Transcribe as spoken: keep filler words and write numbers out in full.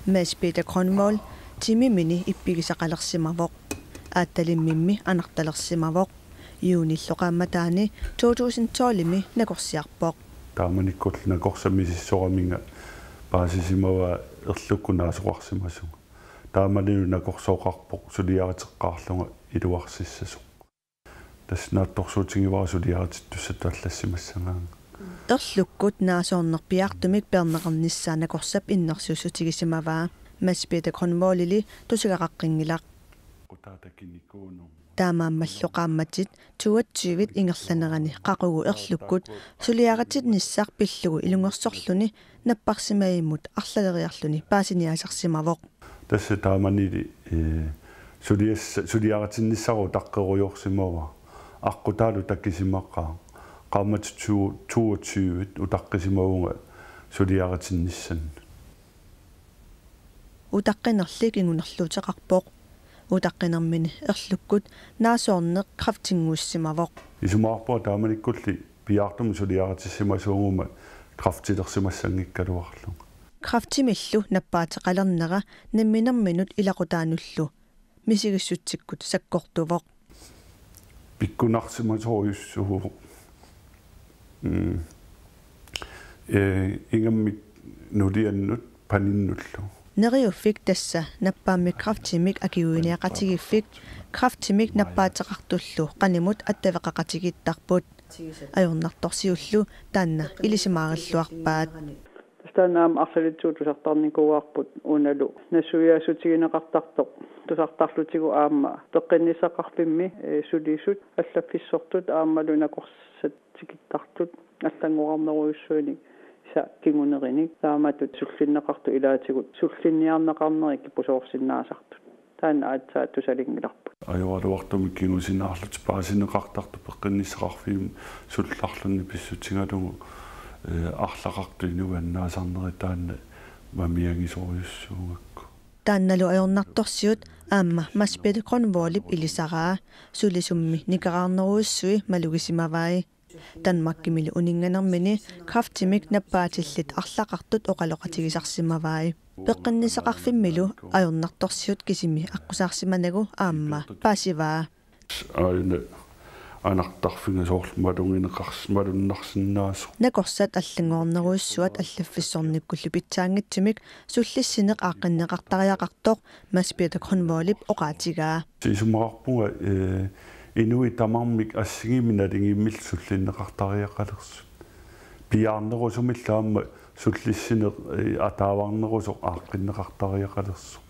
Mads Peter Grønvold timimini ippigisaqalersimavoq. Aattalimmimmi anartalersimavoq. Juunillu qaammataani to tusind tolvimi nakorsiarpoq. Taamanikkullu nakorsaq misissoraminga paasisimavaa erlukkut naasoqarsimasunga. Taamanilu nakorsooqarpoq suliariteqqaarlunga iluarsissasoq. Tassa naatsorsuutigivara suliaritittussatut allassimassagaangat. Erlukkut naasoorneq piaartumik peerneqarnissaa nakorsap innersuussutigisimavaa. Mads Peter Grønvoldili tusagaqaqqinngilaq. Taamaammallu qaammatit toogtyvit ingerlanerani qaqugu erlukkut suliaritinnissaa pillugu ilungersorluni napparsimavimmut arlaleriarluni paasiniaasarsimavoq. Tassa taamanili, ee, suliassa-, suliaritinnissara utaqqerujoorsimavaa. Aqqutaalu takisimaqaaq. Qaammatit to-, toogtyvit utaqqisimavunga suliaritinnissanni. Utaqqinerli kingunerluuteqarpoq. Utaqqinermini erlukkut naasoorneq kræftinnguussimavoq. Isumaqarpunga taamanikkulli piaartumik suliaritissimasuuguma kræftilersimassanngikkaluarlunga. Kræftimillu nappaateqalernera namminerminut ilaqutaanullu misigissutsikkut sakkortuvoq. Pikkunarsimasorujussuuvoq. Mm. Ee, ingammik nuliannut paninnullu. Neriuffik tassa nappaammik kræftimik akiliiniaqatigiiffik kræftimik nappaateqartullu qanimut attaveqaqatigiittarput. Ajornartorsiullu taanna ilisimaarilluarpaat. Tassa taanna aamma arlalittut tusartarnikuuarput unalu nassuiaassutigineqartartoq tusartarlutigu aamma peqqinnissaqarfimmi, ee, sulisut allaffissortut aammalu nakorsat tikittartut allanngorarnerujussuinik sa kingunerinik taamatut sullinneqartut ilaatigut sullinniarneqarneri kipusoorsinnaasartut. Taanna aatsaat tusalinngilarput. Ajoraluartumik kingusinaarlutik paasineqartartut peqqinnissaqarfimmut sullarluni pissutigalugu, ee, arlaqartut inuit annaasarnerit taanna mamianngisorujussuugakku. Taannalu ajornartorsiut aamma Mads Peter Grønvoldip ilisaraa, sulisummi nikeraarnerujussui malugisimavai. Danmarkimilu uninnganermini kræftimik nappaatillit arlaqartut oqaloqatigisarsimavai. Peqqinnissaqarfimmilu ajornartorsiut kisimi aqqusaarsimanagu aamma paasivaa. Aana anartarfiga soorlu malugineqars-, malunnarsinnaasoq. Nakorsat allanngornerujussuat allaffissornikkullu pitsaanngitsumik sullissineq aaqqinneqartariaqartoq Mads Peter Grønvoldip oqaatigaa. Isumaqarpunga, ee, inuit tamarmik assigiimmik nalingimmillu sullinneqartariaqalersut. Piaarnerusumillu aamma sullissineq, ee, ataavarnerusoq aaqqinneqartariaqalersoq.